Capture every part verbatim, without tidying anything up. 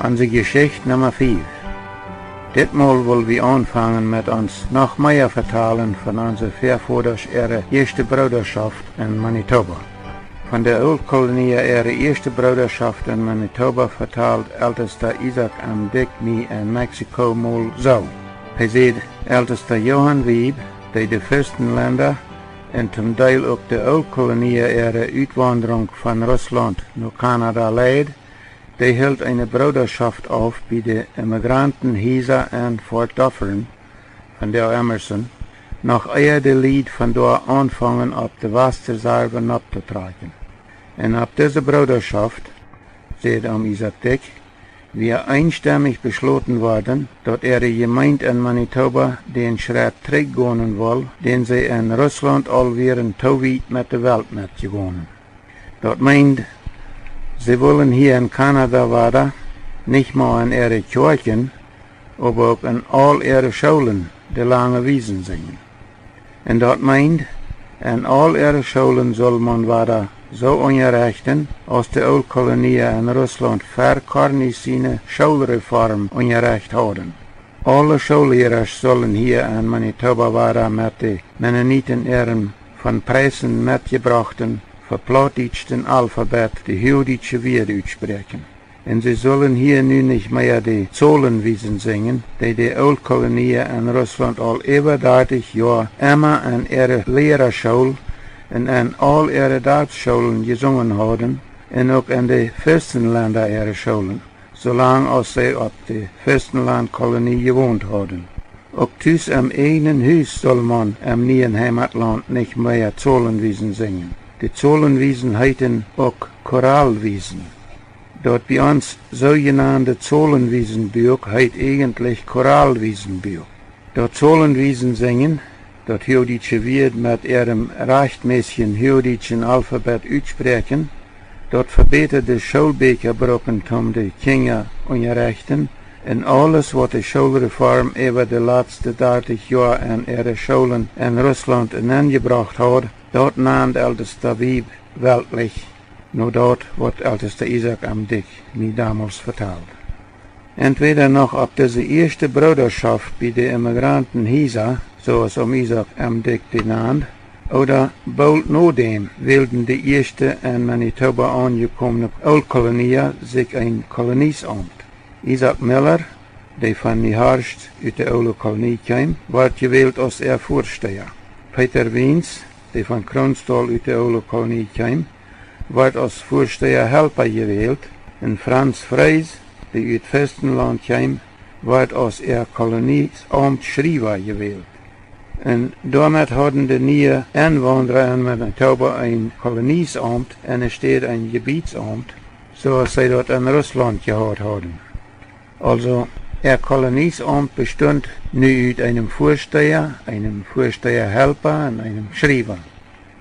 Onse Jeschicht Numma fief. Ditmol well wie aunfangen met ons noch mea vetalen von onse Väavodasch äare ieeschte Broodaschoft en Manitoba. Von de Ooltkolonia äare ieeschte Broodaschoft en Manitoba vetalt Eltesta Isaak M. Dyck mie en Mexiko mol soo. Hee säd: Eltesta Johann Wiebe, dee de Fürstenlenda un toom Deel uk de Ooltkolonia äare Utwaundrunk von Russlaunt no Kanada leid, dee hilt eene Broodaschoft auf bie de Immigrantenhiesa en Fort Dufferin, von Dale Emerson, noch ea de Lied von doa aunfungen opp de Wastreserw nopp to trakjen. Un opp dise Broodaschoft, säd Oom Isaak Dyck, wia eenstemmich beschloten worden, daut äare Jemeent en Manitoba dän Schrett trigj gonen wull, dän see en Russlaunt aul wieren too wiet met de Welt metjegonen. Daut meend, see wullen hia en Kanada wada nich mau en äare Kjoakjen, oba uk en aul äare Schoolen de lange Wiesen sinjen. Un daut meend, en aul äare Schoolen sull maun wada soo unjarechten, aus de Ooltkolonia en Russlaunt ver Cornies siene Schoolreform unjarecht hauden. Aule Schoollierasch sullen hia en Manitoba wada met de Mennoniten äarem von Preissen metjebrochten, veplautdietschten Alfabet de huagdietsche Wieed utspräakjen. Un see sullen hia nu nich mea de Zolenwiesen sinjen, dee de Ooltkolonia en Russlaunt aul äwa dartich Joa emma en äare Lieraschool un en aul äare Darpsschoolen jesungen hauden, un uk en de Fürstenlenda äare Schoolen, soo lang aus see opp de Fürstenlandkolonie jewont hauden. Uk tus em ieejnen Hus sull maun em nieen Heimatlaunt nich mea Zolenwiesen sinjen. De Zolenwiesen heeten uk Choralwiesen. Daut bie ons soojenande Zolenwiesenbuak heet ieejentlich Choralwiesenbuak. Daut Zolenwiesen sinjen, daut huagdietsche Wieed met äarem rajchtmäßijen huagdietschen Alfabet utspräakjen, daut vebätade Schoolbieekja bruken toom de Kjinja unjarechten, un aules waut de Schoolreform äwa de latste dartich Joa en äare Schoolen en Russlaunt nenjebrocht haud, daut nand Eltesta Wiebe weltlich, no daut waut Eltesta Isaak M. Dyck mie domols vetald. Entwäda noch opp dise ieeschte Broodaschoft bie de Immigrantenhiesa, soo aus Oom Isaak M. Dyck dee nand, ooda boolt no däm wälden de ieeschte en Manitoba aunjekomne Ooltkolonia sikj een Koloniesaumt. Isaak Miller, dee von Nyhorst ut de Oole Kolonie kjeem, wort jewält aus äa Väasteha. Peter Wiens, dee von Kroonsdaul ut de Oole Kolonie kjeem, wort aus Väasteha Helpa jewält, un Franz Fries, dee ut Fürstenlaunt kjeem, wort aus äa Koloniesaumtschriewa jewält. Un doamet hauden de niee Enwaundra en Manitoba een Koloniesaumt un enne Städ een Jebietsaumt, soo aus see daut en Russlaunt jehaut hauden. Aulsoo, äa Koloniesaumt bestunt nu ut eenem Väasteha, eenem Väasteha Helpa un eenem Schriewa.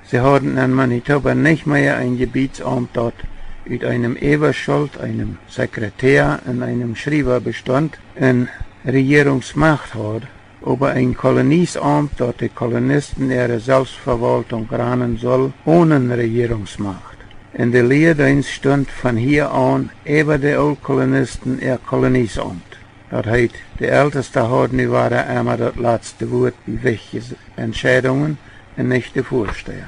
See hauden en Manitoba nich mea een Jebietsaumt, daut ut eenem Äwaschult, eenem Sekretäa un eenem Schriewa bestunt un Rejierungsmacht haud, oba een Koloniesaumt, daut de Kolonisten äare Selfstvewaultunk ranen sull, onen Rejierungsmacht. Un de Lieedeenst stunt von hia aun äwa de Ooltkolonisten äa Koloniesaumt. Daut heet, de Eltesta haud nu wada emma daut latste Wuat bie wichtje Entscheidungen un nich de Väasteha.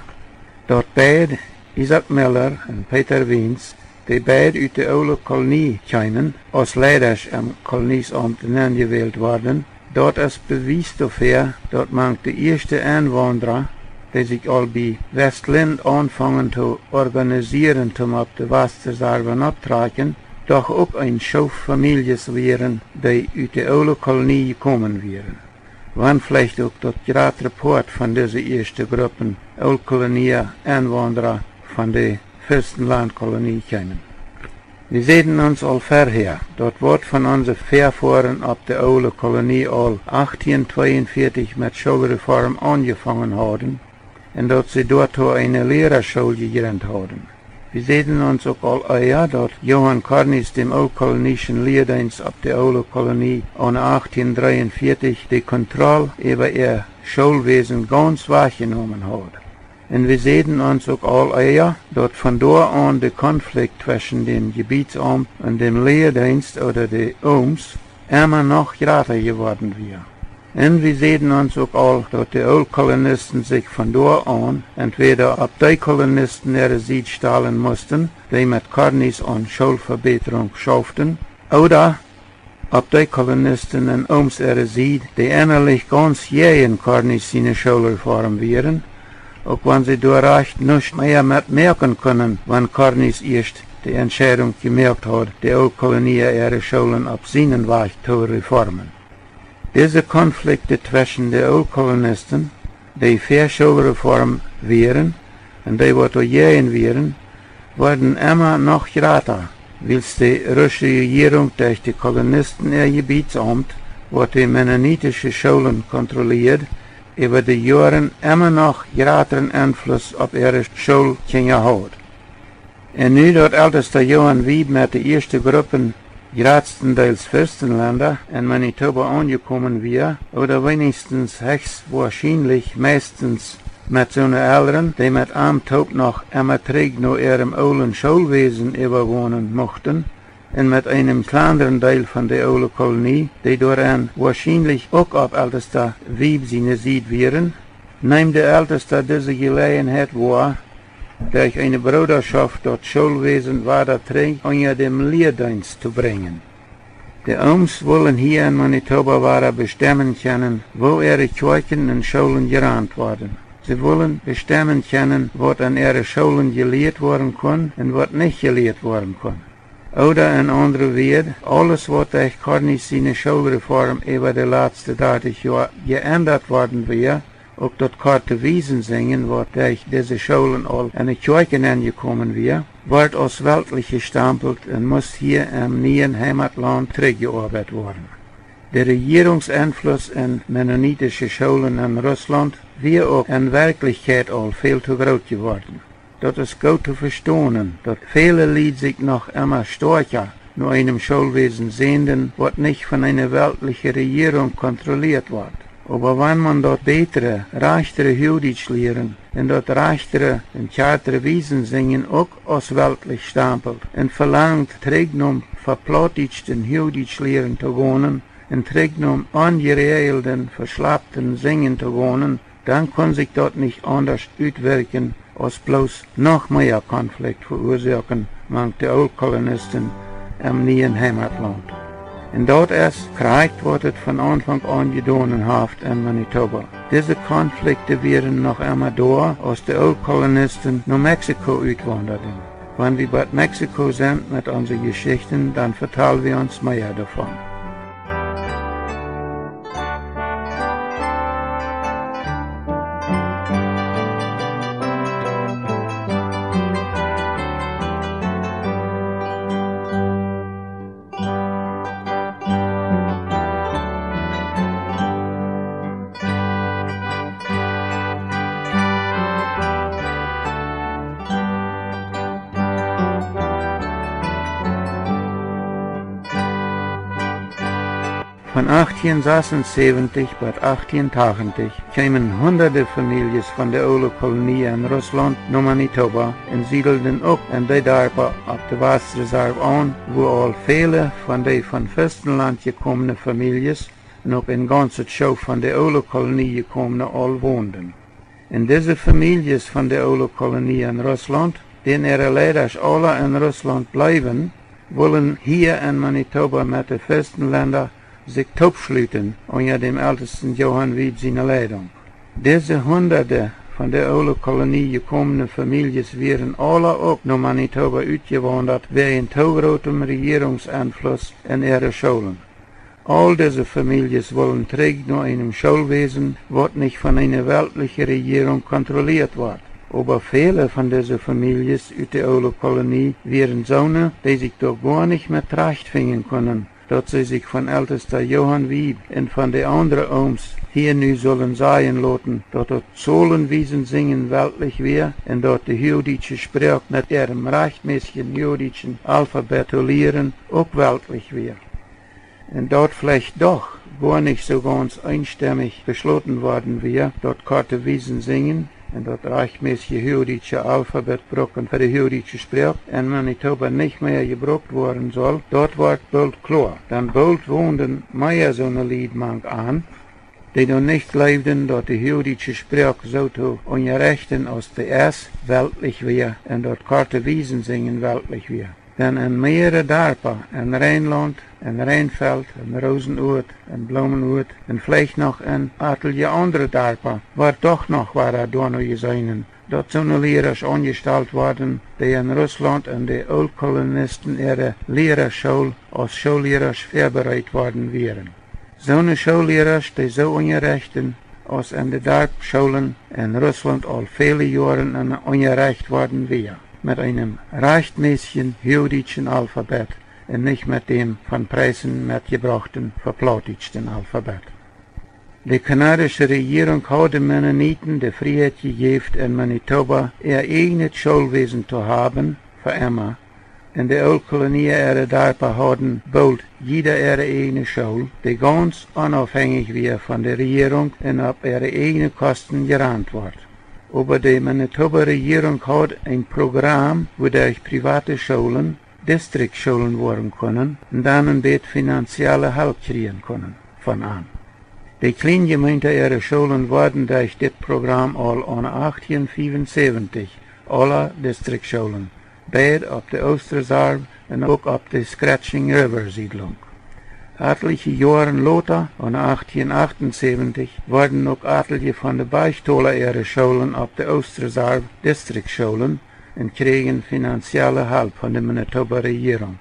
Daut beid, Isaak Miller un Peter Wiens, dee beid ut de Oole Kolonie kjeemen, aus Leidasch em Koloniesaumtnäm jewält worden, daut es Bewies doafäa, daut mank de ieeschte Enwaundra, dee sikj aul bie Westlind aunfungen to organisieren, toom opp de Wastreserw nopptrakjen, doch uk een Schoof Famieljes wieren, dee ut de Oole Kolonie jekomen wieren. Wan veleicht uk daut jratre Poat von dise ieeschte Gruppen Ooltkolonia Enwaundra von de Fürstenlandkolonie kjeemen. Wie säden ons aul verhäa, daut waut von onse Väafoaren opp de Oole Kolonie aul achtieen tweeunvieetich met Schoolreform aunjefongen hauden, un daut see doatoo eene Lieraschool jejrint hauden. Wie säden ons uk aul ea, daut Johann Cornies däm ooltkolonieschen Lieedeenst opp de Oole Kolonie aune achtieen dreeunvieetich de Kontroll äwa äa Schoolwäsen gaunz wajchjenomen haud. Un wie säden ons uk aul ea, daut von doa aun de Konflikt tweschen däm Jebietsaumt un däm Lieedeenst ooda de Ooms emma noch jrata jeworden wia. Un wie säden ons uk aul, daut de Oolkolonisten sikj von doa aun entwäda opp dee Kolonisten äare Sied stalen musten, dee met Cornies aun Schoolvebätrunk schauften, ooda opp dee Kolonisten un Ooms äare Sied, dee ennalich gaunz jäajen Cornies siene Schoolreform wieren, uk wan see doa rajcht nuscht mea met moaken kunnen, wan Cornies ieescht de Entscheidunk jemoakt haud, de Oolkolonia äare Schoolen opp sienen Wajch to reformen. Dise Konflikte tweschen de Oolkolonisten, dee fa Schoolreform wieren, un dee waut doajäajen wieren, worden emma noch jrata, wiels de rusche Rejierunk derch de Kolonisten äa Jebietsaumt, waut de mennonitische Schoolen kontrolieed, äwa de Joaren emma noch jratren Enfluss opp äare Schoolkjinja haud. Un nu daut Eltesta Johan Wiebe met de ieeschte Gruppen, jratstendeels Fürstenlenda, en Manitoba aunjekomen wia, ooda weenichstens hechst woarschienlich meistens met siene Elren, dee met am toop noch emma trigj no äarem oolen Schoolwäsen äwagonen muchten, un met eenem kjlandren Deel von de Oolekolonie, dee doaren woarschienlich uk opp Eltesta Wiebe siene Sied wieren, neem de Eltesta dise Jeläajenheit woa, derch eene Broodaschoft daut Schoolwäsen wada trigj unja däm Lieedeenst to brinjen. De Ooms wullen hia en Manitoba wada bestemmen kjennen, woo äare Kjoakjen un Schoolen jerant worden. See wullen bestemmen kjennen, waut aun äare Schoolen jelieet woaren kunn un waut nich jelieet woaren kunn. Ooda en aundre Wieed, aules waut derch Cornies siene Schoolreform äwa de latste dartich Joa jeendat worden wia, uk daut korte Wiesensinjen, waut derch dise Schoolen aul en de Kjoakjen enjekomen wia, wort aus weltlich jestampelt un must hia em nieen Heimatlaunt trigjjeoabeit woaren. De Rejierungsenfluss en mennonitische Schoolen en Russlaunt wia uk en Werkjlichkjeit aul väl to groot jeworden. Daut es goot to vestonen, daut väle Lied sikj noch emma stoakja no eenem Schoolwäsen sänden, waut nich von eene weltliche Rejierunk kontrolieet wort. Oba wan maun daut bätre, rajchtre Huagdietsch lieren un daut rajchtre un kjartre Wiesensinjen uk aus weltlich stampelt un velangt, trigj nom veplautdietschten Huagdietsch lieren to gonen un trigj nom onjeräajelden, veschlapten Sinjen to gonen, dan kunn sikj daut nich aundasch utwirkjen, aus bloos noch mea Konflikt veuasoaken mank de Oolkolonisten em nieen Heimatlaunt. Un daut es krakjt, waut et von Aunfank aun jedonen haft en Manitoba. Dise Konflikte wieren noch emma doa, aus de Oolkolonisten no Mexiko utwaundaden. Wan wie bie Mexiko sent met onse Jeschichten, dan vetal wie ons mea doavon. Von achtieen sasunsäwentich bat achtieen tachentich kjeemen hundade Famieljes von de Oolekolonie en Russlaunt no Manitoba un siedelden uk en dee Darpa opp de Wastreserw aun, wua aul väle von dee von Fürstenlaunt jekomne Famieljes un uk een gaunzet Schoof von de Oolekolonie jekomne aul wonden. Un dise Famieljes von de Oolekolonie en Russlaunt, dän äare Leidasch aula en Russlaunt bleewen, wullen hia en Manitoba met de Fürstenlenda sikj toopschluten unja däm Eltesten Johan Wiebe siene Leidunk. Dise hundade von de Oolekolonie jekomne Famieljes wieren aula uk no Manitoba utjewaundat wäajen too grootem Rejierungsenfluss en äare Schoolen. Aul dise Famieljes wullen trigj no eenem Schoolwäsen, waut nich von eene weltliche Rejierunk kontrolieet wort. Oba väle von dise Famieljes ut de Oolekolonie wieren soone, dee sikj doa goanich met trajchtfinjen kunnen, daut see sikj von Eltesta Johan Wiebe un von de aundre Ooms hia nu sullen sajen loten, daut daut Zolenwiesensinjen weltlich wia un daut de Huagdietsche Sproak met äarem rajchtmäßijen Huagdietschen Alfabet to lieren uk weltlich wia. Un daut veleicht doch goanich soo gaunz eenstemmich beschloten worden wia, daut korte Wiesensinjen un daut rajchtmäßje huachdietsche Alfabet brucken fa de huachdietsche Sproak en Manitoba nich mea jebrukt woaren sull, daut wort boolt kloa. Dan boolt wonden mea soone Lied mank an, dee dan nich jleewden, daut de huachdietsche Sproak soo to unjarechten aus de S weltlich wia un daut korte Wiesen sinjen weltlich wia. Dan en mearere Darpa, en Reinlaunt, en Reinfeld, en Rosenuat, en Blumenuat un veleicht noch en atelje aundre Darpa, wort doch noch wada doano jeseenen, daut soone Lierasch aunjestalt worden, dee en Russlaunt en de Ooltkolonisten äare Lieraschool aus Schoollierasch väabereit worden wieren. Soone Schoollierasch, dee soo unjarechten, aus en de Darpschoolen en Russlaunt aul väle Joaren unjarecht worden wia, met eenem rajchtmäßjen huachdietschen Alfabet un nich met däm von Preissen metjebrochten veplautdietschten Alfabet. De kanadische Rejierunk haud de Mennoniten de Frieheit jejäft, en Manitoba äa ieejnet Schoolwäsen to haben, fa emma, un de Ooltkolonia äare Darpa hauden boolt jieda äare ieejne School, dee gauns onaufhänjich wia von de Rejierunk un opp äare ieejne Kosten jerant wort. Oba de Manitoba Rejierunk haud een Program, wuaderch priwate Schoolen Distriktschoolen woaren kunnen un dan een bät finanzielle Help kjrieen kunnen von an. De Kjleenjemeenta äare Schoolen worden derch dit Program aul aune achtieen fiewunsäwentich aula Distriktschoolen, beid opp de Oostreserw un uk opp de Scratching River Siedlunk. Atelje Joaren lota, aune achtieen achtunsäwentich, worden uk atelje von de Beichtola äare Schoolen opp de Oostreserw Distriktschoolen un kjrieejen finanzielle Help von de Manitoba Rejierunk.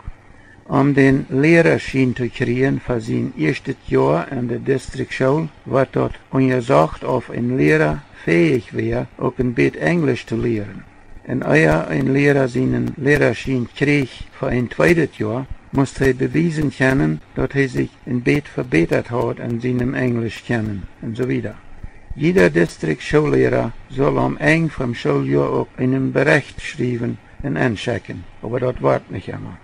Om dän Lieraschien to kjrieen fa sien ieeschtet Joa en de Distriktschool, wort daut unjasocht, auf een Liera fäich wia, uk een bät Enjlisch to lieren. Un ea een Liera sienen Lieraschien kjrieech fa een tweedet Joa, must hee bewiesen kjennen, daut hee sikj een bät vebätat haud en sienem Enjlisch kjennen, un soo wieda. Jieda Distriktschoolliera sull aum Enj vom Schooljoa uk eenen Berecht schriewen un enschekjen, oba daut wort nich emma.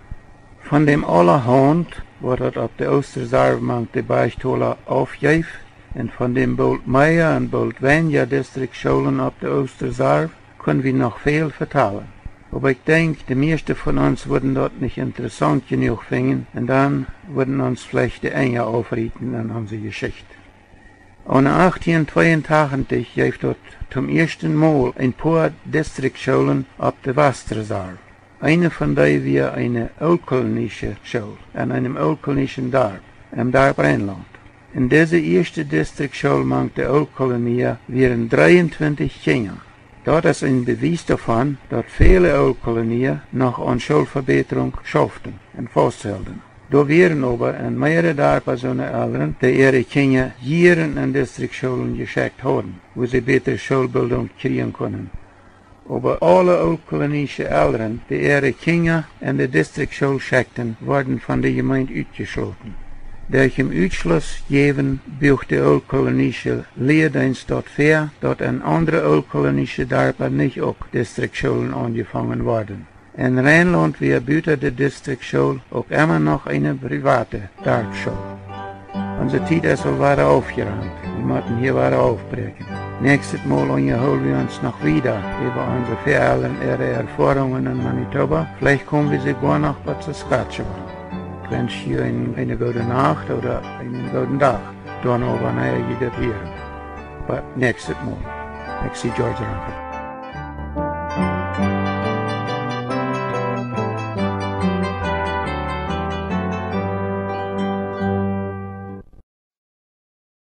Von däm aulahaunt, waut daut opp de Oostreserw mank de Beichtola aufjeef, un von däm boolt mea un boolt weinja Distriktsschoolen opp de Oostreserw, kunn wie noch väl vetalen. Oba ekj denkj, de mieeschte von ons wudden daut nich interessaunt jenuach finjen, un dan wudden ons veleicht de Enja aufrieten en onse Jeschicht. Aune achtieen tweeuntachentich jeef daut toom ieeschten Mol een poa Distriktsschoolen opp de Westreserw. Eene von dee wia eene ooltkolonische School en eenem ooltkolonischen Darp, em Darp Reinlaunt. En dise ieeschte Distriktschool mank de Ooltkolonia wieren dreeuntwintich Kjinja. Daut es een Bewies doavon, daut väle Ooltkolonia noch aun Schoolvebätrunk schauften un fausthilden. Doa wieren oba en mearere Darpa soone Elren, dee äare Kjinja jieren en Distriktschoolen jeschekjt hauden, wua see bätre Schoolbildunk kjrieen kunnen. Oba aule ooltkolonische Elren, dee äare Kjinja en de Distriktschool schekjten, worden von de Jemeent utjeschloten. Derch dän Utschluss jäwen buach de ooltkolonische Lieadeenst daut väa, daut en aundre ooltkolonische Darpa nich uk Distriktschoolen aunjefongen worden. En Reinlaunt wia buta de Distriktschool uk emma noch eene priwate Darpschool. Onse Tiet es aul wada aufjerant. Wie motten hia wada aufbräakjen. Näakjstet Mol unjahool wie ons noch wieda äwa onse Väaelren äare Erfoarungen en Manitoba. Veleicht kome wie soogoa noch bat Saskatchewan. Ekj wensch junt eene, eene goode Nacht ooda eenen gooden Dach. Doano, wanea jie daut hieren. Bat näakjstet Mol. Ekj sie George Rempel.